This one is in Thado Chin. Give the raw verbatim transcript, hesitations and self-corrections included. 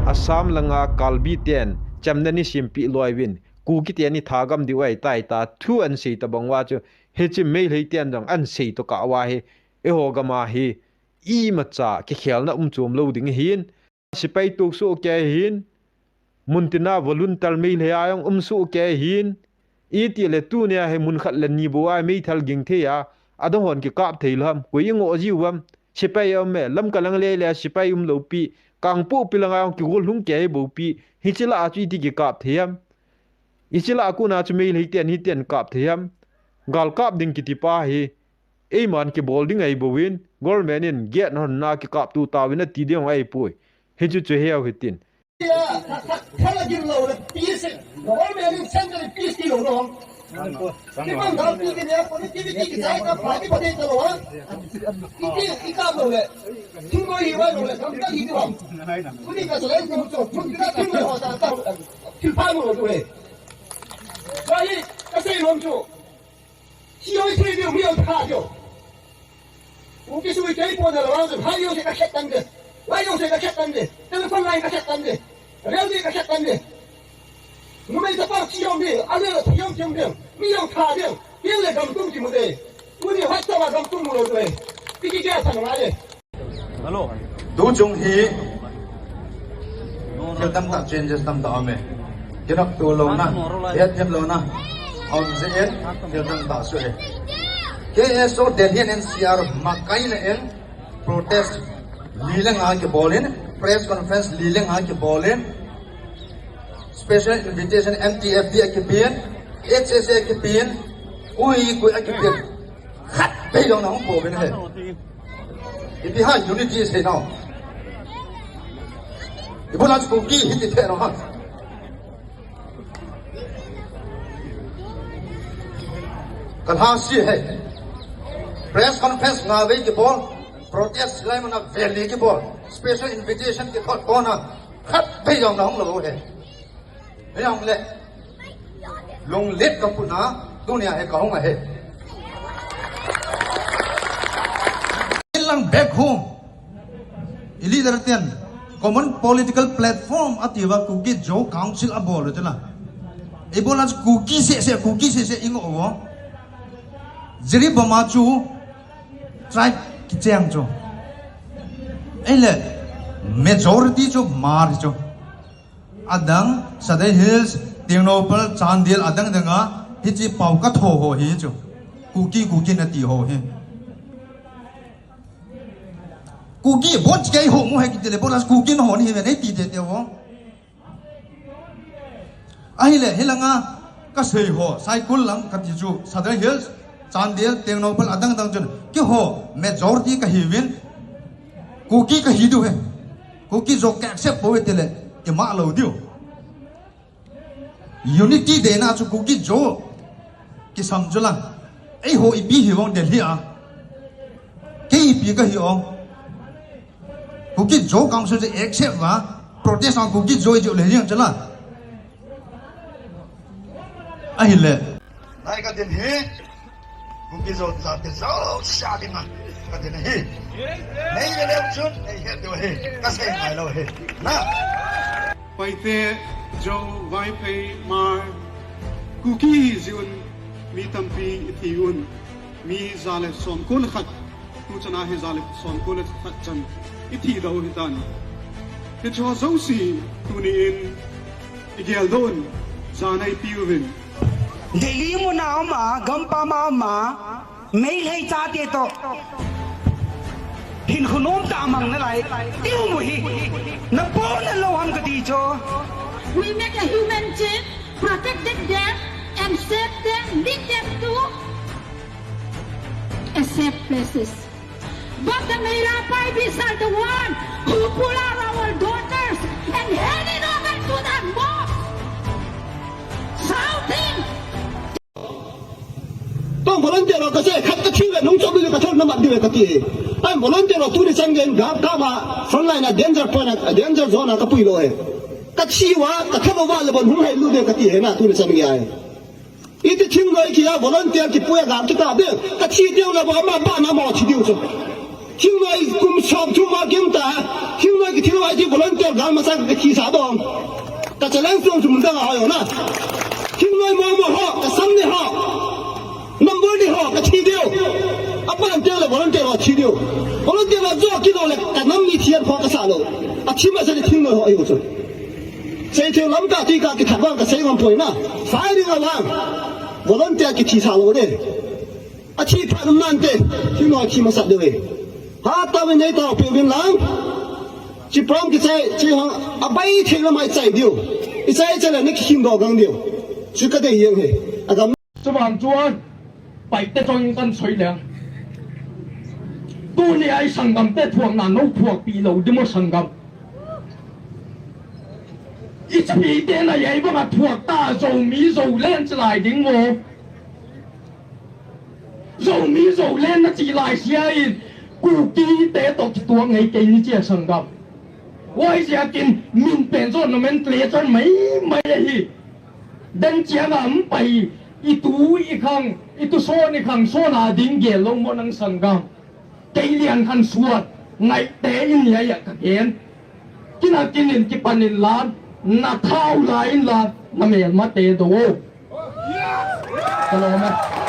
Assam langa Karbi ten chamna nei sempeh loi uvin, Kuki ten nei thagam diu ahitai tia thu ahin sei tabang uva chu, hiche Meitei ten jong ahin sei tokah uva hi, eiho gam a hi imacha kikhelna um chom lou ding ahin, sepai toh soh kei ahin, muntina volunteer Meitei a jong um soh kei ahin, itile tunia hi mun khat le ni bou a meithal ging thei a, adang hon kikap thei lou ham, koi ingoh jiu ham, sepai aum e, Lamka lang le le sepai um lou pi, Kangpokpi langa jong kigol lhung kei bou pi, hiche lah a chu iti kikap thei ham, hiche lah a kona chu Meitei ten hiti ahin kap thei ham, gal kap ding kiti pa hi, eiman kibol ding ahi bouvin, government in gate hon na kikap tu tauvin ati ding ahipoi. Hichu chu heu hitin. Thala gin lou le peace, government in central peace ti lou lou. Kimang gal ti kine, connectivity kichai ka, party party ta lou ha. Iti, ikap lou le. Thingoi hi va lou le, kam ta hi ti va. Kuni ka challenge ni chu, mun ka thingoi ho ta ta. Thil pha lou le. Wai, ka sei lom chu. Chi hoi thei diu, mi hoi tha diu. Kuki sui kei po na lawang jong, hai jong se ka khet tan de. Lai jong se ka khet tan de. Telephone line ka khet tan de. Railway ka khet tan de. Numei chapa chi jong de, ale la thi jong jong de. Mi jong tha de. Pil le gam tum ki mu de. Tuni WhatsApp a gam tum mu lou de. Pi ki kya sa na de. Tuchung hi thil tamtah changes tamtah aum e. Kinopto louna, hethem louna aum jeh in thil tamtah asoh e. K S O Delhi and N C R makaina in protest li le nga kibol in, press conference li le nga kibol in, special invitation M T F D akipen, H S A akipen, koi koi akipen. Khat vei jong na hung pouvin ahi. Ipi ham unity sei nau. Ibola chu Kuki hiti thei nau ham. Ka lhasi ahi. Press conference nga vei kibol. Protest lai mana vei li kibol. Special invitation kithot kona. Khat vei jong na hung lou ahi. Hijong le, lunglet ka put na, tunia hi ka hung ahi. Inlang back home, i leader ten, common political platform ati uva Kuki Zo Council abol u tila. Ibola Kuki seh seh, Kuki seh seh ingoh uvo. Jiribam a chu tribe kicheng chu. Ahile, majority chu Hmar chu. Adang, Sadar Hills, Tengnoupal, Chandel, adang dang a, hiche pao ka tho ho hi chu. Kuki, Kuki nati ho hi. Kuki, bon kei ho mo hai kiti le, bon as Kuki na ho ni hi ve nei ti te te ho. Ahile, hilanga, ka sei ho, Saikul lang kati chu, Sadar Hills, Chandel, Tengnoupal, adang dang chun, keiho, majority ka hiuvin, Kuki ka hi diu ahi. Kuki Zo ka accept bou tile, ima lou diu. Unity deina chu Kuki Zo kisam chu la. Eiho ipi hi vang Delhi a. Kei ipi ka hi o. Kuki Zo Council chu accept uva, protest a Kuki Zo i jo le jeng chu la. Ahile. Nai ka din hi. Kuki Zo chate jouse dinga ka din ahi. Nei ve leu chun, nei het diu ahi. Ka sei ngai lou ahi. Na. Paite, Zo, Vaiphei, Hmar, Kuki hi jeh un, mi tampi i thi un, mi ja le somko le khat, tuchan a hi ja le somko le khat chan i thi doh u ahitan. Hiche ho jouse, tuni in, i geldoh un, jana i pe uvin. Delhi muna um a, gampam a um a, Meitei chate toh hinkho nom tah a mang nalai diu mu hi, na pona lou ham kati chu. We make a human chain, protect them and save them, lead them to a safe places. But the Meira Paibis are the one who pull out our daughters and hand it over to the mob. Shouting, Tong volunteer ho kase, khat ka thi le, nung chom le ka thon na mat diu ve kati. Ai volunteer ho tuni chan gei in gap gap a, front line a danger point a, danger zone a ka pui lou e. Ka thi uva, ka thalo uva le bon hung hai lut diu kati ahi na tuni chan gei a. Iti thim lou i ki a volunteer kipui a gap kita diu. Ka thi diu le bon ama ba na mo thi diu chu. Thingnoi kum som thum a kim ta. Thingnoi kithilou a ti volunteer gal masa ka thi sa dong. Ka challenge song sum dang a ho na. Thingnoi mo mo ho, ka sam ni ho. Number ni ho, ka thi diu. A volunteer le volunteer ho thi diu. Volunteer ho jo kilo le ka nam ni thian ho ka sa lou. A thi masa ni thingnoi ho ai ho chu. Sei thei lam ka ti ka kithat vang ka sei ngam poi na. Firing a vang. Volunteer kithi sa lou de. A thi phat um nante, thingnoi thi masat diu e. Ha ta ve nei ta pe vin lang. Chi prom kichai, chi hang, a bai thei la mai chai diu. I chai chai la ne ki him do gang diu. Chu ka dei jeng e. A gam. Chuban chuan, Paite chawngin kan sawi leh. Tuni a i sanggamte thuakna no thuakpih lo ding maw sanggam? I chapite na ei banga thuak ta, Zomi Zolen chi lai ding maw? Zomi Zolen na chi lai sia in Kukite tawh kituak ngei kei ni chia sanggam. Huaiziakin min pen zawn nomenclature mai mai ahi. Dan chiang a um pai, i tu i khang, i tu sawn i khang sawn a ding gel lo maw nang sanggam? Kei lian khan suat, ngaihte in nia ia ka gen. Kina kinin kipan in lan, na thau la in lan, na melmate do. Ka lawm e.